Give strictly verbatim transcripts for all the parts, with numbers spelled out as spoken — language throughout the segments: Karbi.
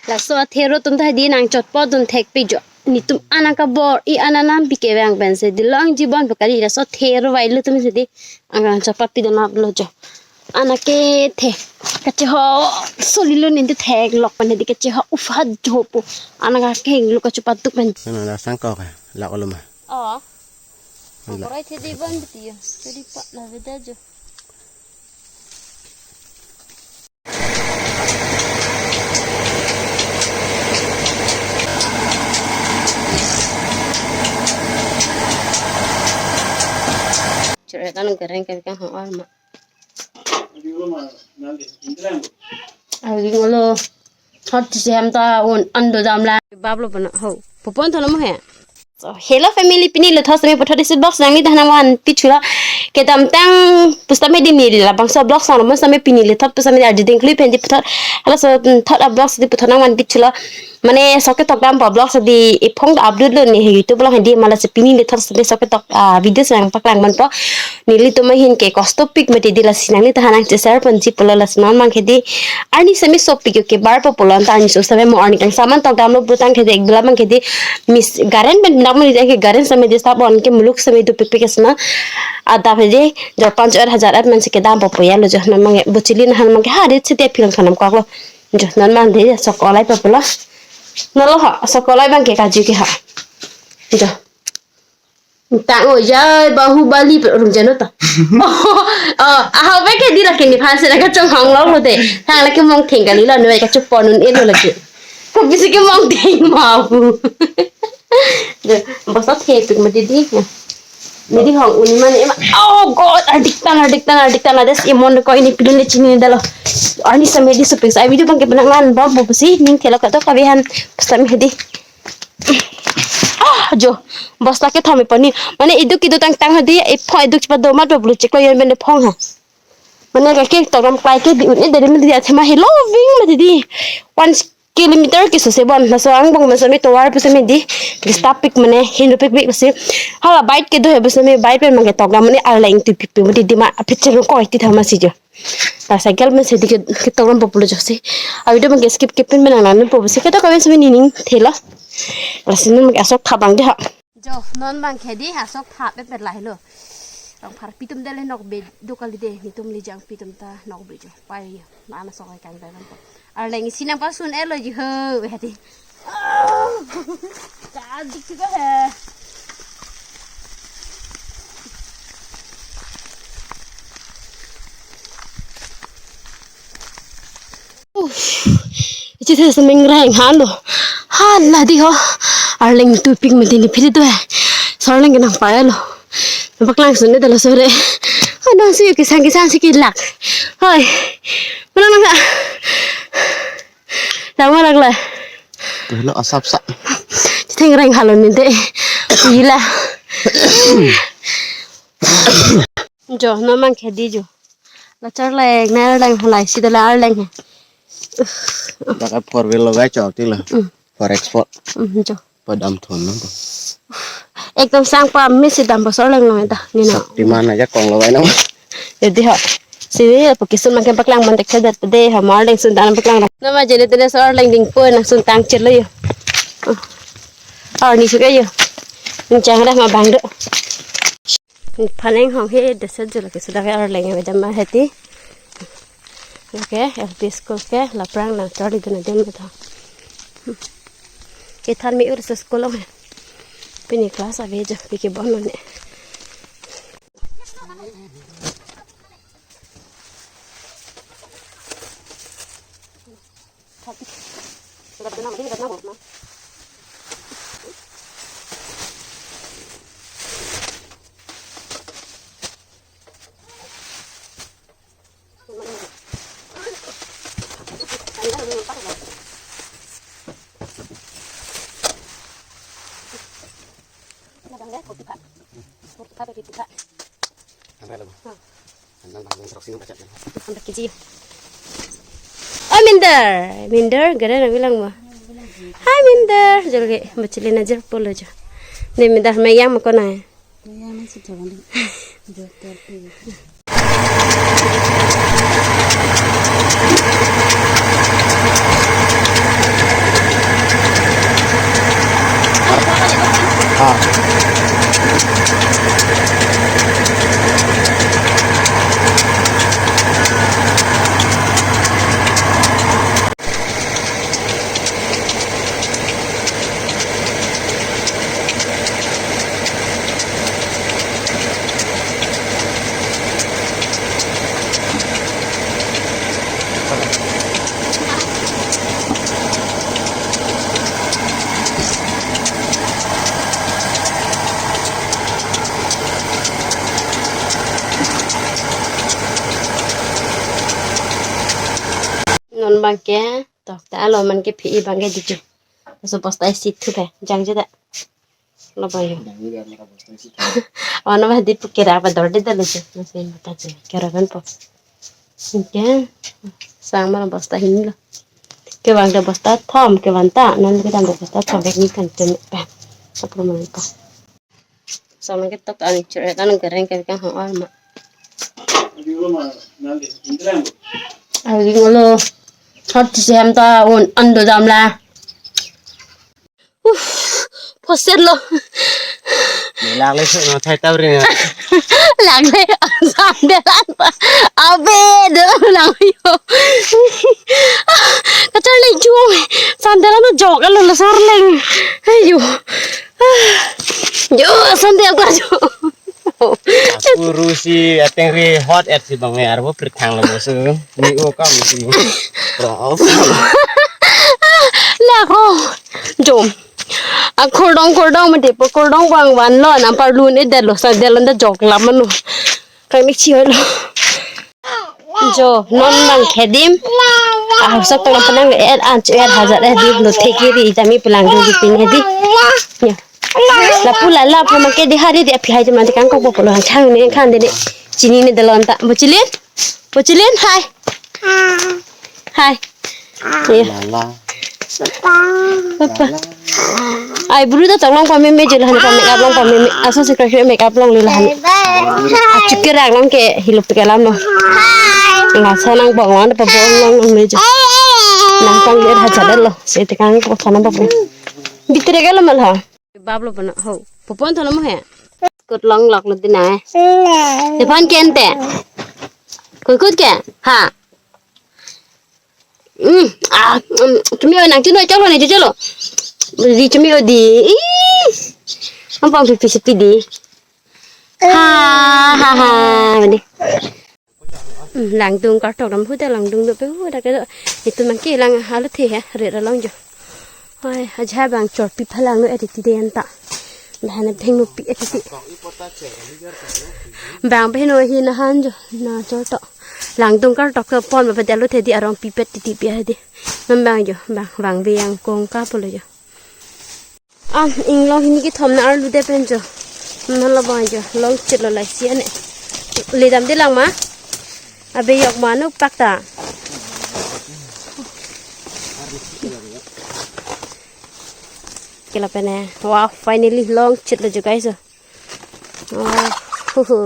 Laso athero atum ta hedi nangchotpo atum thekpi jo. Netum an akabor-i an anam pi kevang pensi dilong jibon pu kali, laso athero vailu atum si hedi nangchotpo pi dun aplo jo. An akethe. Kacheho solilo ninte theklok pen hedi kacheho ufat jo pu. An akehinglo kachepaduk pen. Nang la sangkok, lak olo ma? Oh. Lak. Korai the di bon beti yo. Jadi pak na beda jo. Cerita nang keren kan kan hong arma. Agi ngolo hot si hem ta un ando dam la. Bablo pana ho. Popon thono mo he. So, hello family, pini le thot sami puthot isi vlog nangli ta nangvanpi thulo. Kedamtang pusitame di neli labangso vlog nang mo sami pini le thot pusitame di ardi ding kli pen di puthot. Halaso, mm, thot a vlog di puthot nangvanpi thulo. Mane sok ketok dampo vlog si di iphong ta upload lo ne he YouTube along hedi, ma lasi pini le thot sami sok ketok, ah, video si nangpaklang ponpo. Nelitum ahin ke kosto pik mati di, lasi nangli ta nangche-share ponji pulo, lasi non abang ke di arni sami sopik yo ke barpo pulo, anta arni so sami mo arni kangsaman tok damlo putang ke di ek bela abang ke di mis garen pen nak mani ke garen sami di stap on ke muluk sami dopikpik asna. Adap he di jor panch hajar at man si kedampo pu ya lo jo, non abang ke buchili na han abang ke ha de chete philang khanam kok lo. Jo non abang de sok olai pa pulo. Non lo ha sok olai abang ke kaji ke ha. Jo. Tang o jai Bahubali pe urung jano ta. Oh, aha be ke di lake nephan si lake chonghong lo lo de. Tang lake mong theng kali lo ne ka chupon un elo lake. Ko bisi ke mong theng mau. De, bosta the pik mati di. Neli hong un mane ma. Oh God, ardik tang, ardik tang, ardik tang. Ades imon ko ini pilun le chini dalo. Arni sami di supik sa video abang ke penang nan bom bo si ning thelo ka to ka behan sami hedi. Ah, jo, bosta kethom epon ni. Mane iduk iduk tangtang hedi, iphong iduk chepadom amat bulu chiklo yon pen iphong ha. Mane kake tokdam klai ke di un-e dari mati di athema helo ving mati di. One kilometer ke sose bon. Laso angbong mane sami tovar pu sami di. Di stap pik mane hin rupik pik pasi. Hala bike kedo he pu sami bike pen abang ke tokdam mane arleng tu pik pik mati di ma apit chelo koi ti thama si jo. Ta cycle pen si di ke, ketokdampo pulo jo si. A video abang ke skip skip pen nang nang po si ketok kawen sami nining thelo. Lasi non abang ke asok thap abang de ha. Jo, non abang ke di asok thap pe pe lahelo. Rong phar pitum dele nokbe do kali de, netum lijang pitum ta nokbe jo. Pai yo, nana sok ai kan bai abang po. Arleng isi nangpasun elo ji ho, hedi. Ka dik juga he. Uff. Ichi the semeng reng halo. Hala di ho. Arleng tu pik mati ni phiri tu he. Sarleng kenang payalo. Paklang sun dalo sore. Ano si kesang kesang si kelak. Hoi. Mana nang sa. Tama lagla. Tuhlo asap sa. Chitheng reng halo ninte. Pila. Jo, non abang ke di jo. La charleng, na arleng halai si dala arleng he. Baka four wheel logai chok ti la. Hmm. Four X four. Hmm, jo. Padam thon na. Ekdom sang pa miss si dam bosor lang no ta. Ni na. Shaktiman aja kong logai na. Jadi ha. Sini apa kisun makin paklang mantek sadat de ha mar leng sun tang paklang. Nama jadi tene sor leng ding pun nang sun tang chelo yo. Oh. Arni suka yo. Nchang dah ma bang do. Phaneng hong he desa jula ke sudah ke arleng ya dam ma heti. Oke, L P school ke laprang nang charli dun adim ta. Kethan mi ur se school ong he. Pini class ave jo, piki bon ne. Oh, Minder, Minder, gada na bilang mo. Hai, Minder, jol ke bacili na jer polo jo. Ne Minder mayang mo kona. Mayang na si jawan. Jotor pe. Bangke, tok ta alo man ke phi bangke diju. So bosta isi thu pe, jangje da. Lo bang yo. Ono ba di pukira pa dor de da lo je. Nasi mata je. Kera kan po. Oke. Sang ma bosta hini lo. Kevang de bosta thom, kevang ta, non kedam de bosta thom, bek ni kan tem pe. Apa mana pa. Sama kita tak aning ceret, aning kereng ke kan hong ma. Aning ngolo. Hot si hem ta un ando dam la. Uff, poset lo. Lak le su no thai tau ri na. Lak le sam de lan pa. Abe de lang yo. Kachar le jong. Sam de lan jok lo lo sar leng. Ayo. Yo, sam de ka jo. Aku rusi ateng ri hot et si bang me arbo prit thang lo su. Ni o kam si. Ro. La ko. Jom. A kordong kordong mate po kordong bang van lo nam par lun e det lo sa det lo da jok lam manu. Kai mik chi lo. Jo non bang khedim. A sok tong panang et an chu et hajar et di lo thekiri jami pelang du di pin hedi. Ya. Lapu la la pa ma ke di hari di aphi hai di man kan ko po lo chang ne kan de de. Chini ne de lo anta. Bochilin. Bochilin hai. Hai. Iya. Lala. Papa. Lala. Ai bru ta tolong pa meme je lahan pa make up long pa meme. Aso se kre make up long le lahan. Achuk ke rang long ke hilup ke lam lo. Nga sa nang bong long pa bong long long me je. Nang pang lir ha chadar lo. Se te kang ko thana pa. Bitre ke lo mal ha. Bab lo pana ho. Popon thana mo he. Kut long lok lo dinai. Te pan ken te. Kut kut ke. Ha. Hmm, ah, hmm, chumi o nang chino chalo ne chalo. Di chumi o di. Ih. Ampang pipi sepi di. Ha ha ha. Mandi. Hmm, langdung kartok ram huda langdung do pe huda ke do. Itu mangki lang halu the he, re ra long jo. Hoi, aja bang chorpi phalang no edit de anta. Bahana bheng no pi edit. Bang bheng no hi na han jo, na chor to. Langdung kartok ke pon ba delo the di arong pipet titi pi hedi. Nam bang jo, bang, bang beyang kong ka polo jo. Ah, inglong hini kethom na arlu de pen jo. Nalo bang jo, long chit lo lai si ane. Ledam de lang ma. Abe yok ma nuk pak ta. Kela pene. Wow, finally long chit lo jo guys. Oh, hu hu.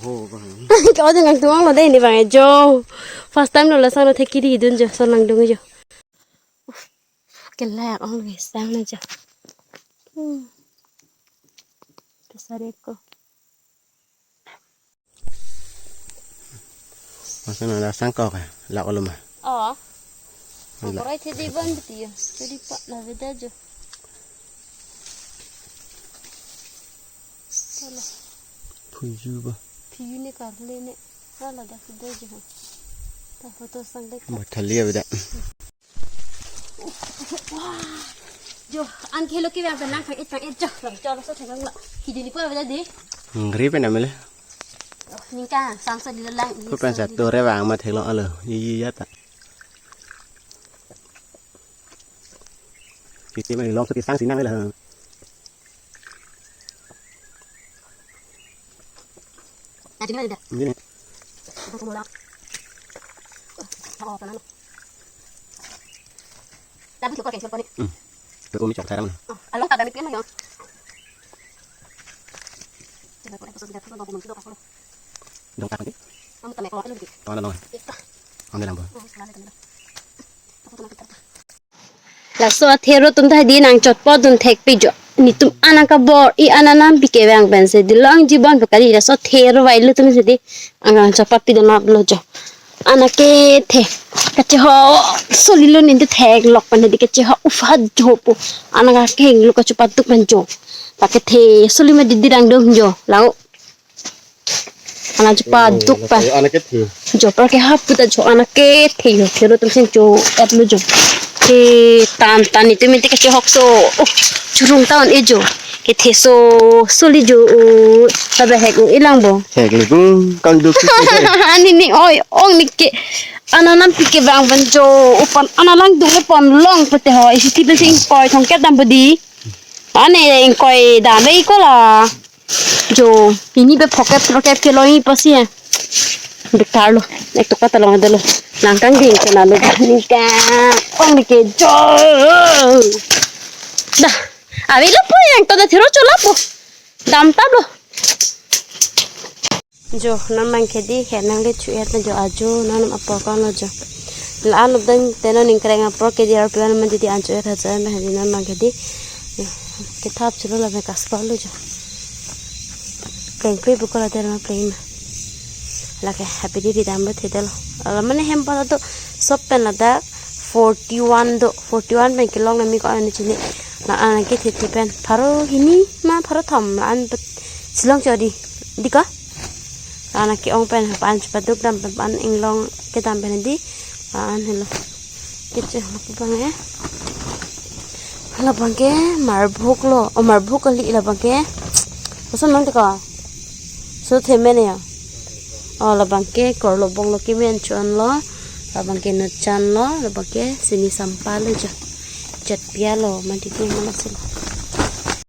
Ho bang. Kau jangan tuang lo deh ini bang jo. First time lo lasang lo thekiri dun jo, so langdung jo. Uf, kelak ong lo sang na jo. Hmm. Besar ko. Masa na lasang ko ka, lak olo ma. Oh. Lak. Korai the di ban beti ya. Jadi pak na beda jo. Salah. Phuju ba. Phuju ne karle ne. Hala dak beda jo. Ta photo sang dek. Ba thali ya beda. Jo, an khelo ke bang lang khang et khang et jo. Lang jo lo so thang lang. Ki dili po beda di. Ngri pen amele. Ningka sang sa di lang. Ko pen sa tore bang ma thelo alo. Yi yi ya ta. Kiti ma long so ti sang sinang la. Ajin ada. Ini. Aku mau lang. Oh, apa nalo? Tapi coba kayak siapa nih? Hmm. Ko mi chok tharam na. Oh, along kada mi pian yo. Coba ko episode kita tuh bawa mundur apa lo? Dong tak nanti. Kamu tambah kalau lu gitu. Kawan dong. Ika. Kawan dong. Oh, salah itu. Aku tuh nanti terta. Laso athero atum ta di nang chotpo dun thek pi jo. Netum anak kabor i ananam pi kevang pen si di long jibon pakali laso athero vai lu tum si di ang nang chotpo pi dun lo jo. Anak kethe kacheho soli lo nin thek lok pen di kacheho ufat jo po. Anak keheng lo kachepaduk pen jo. Ta kethe soli ma di di dang dong jo. Lau. Anak chepaduk pa. Anak kethe. Jo par ke hap puta jo anak kethe jo. Thero tum sen jo et lo jo. Ke tan tan netum te kachehok so. Oh, churung taon e jo. Kethe so suli jo u. Tabe hek-ong-i lang bo. Hek-le kung kangduk si. Ani ni oi ong ni ke. Ananam pi ke bang ben jo upan analang dung le pon long pute ho isi ti pe sing koi thong ket dam bodi. Ane ingkoi dam le iko la. Jo, ini be pocket pocket ke lo ini pasi ya. Bekar lo, ek toka talong ada lo. Nangkang ding ke nalo ningka. Ong ni ke jo. Dah, abi lo po yang to da thiro chola po. Dam tab lo. Jo, non bang ke di, he nang le chu er ta jo ajo, non apor kon lo jo. La an lobdang teno ningkreng apor ke di arpian man di di an chu er ha jo, ma di non bang ke di. Kethap chulo la me kaspa lo jo. Pleng pleng buko la der ma pleng ma. Lake happy di di dam lo thedelo. Ala mane hem pa to sop pen ladak forty-one do, forty-one pen kelong nami ko ani chini. La an ke the the pen pharo hini ma pharo thom la an pet silong cho di. Di ko? La an ke-ong pen pan chupaduk dam pen pan inglong kedam pen di. La an helo. Keche holo bang eh. Labang ke marbuk lo, o marbuk kali labang ke. Koson mang teko. So theme ne ya. O labang ke korlo bong lo kemen chon lo. Labang ke nutchan lo, labang ke sini sampa lo ja. Chat pia lo, mati tu mana sih.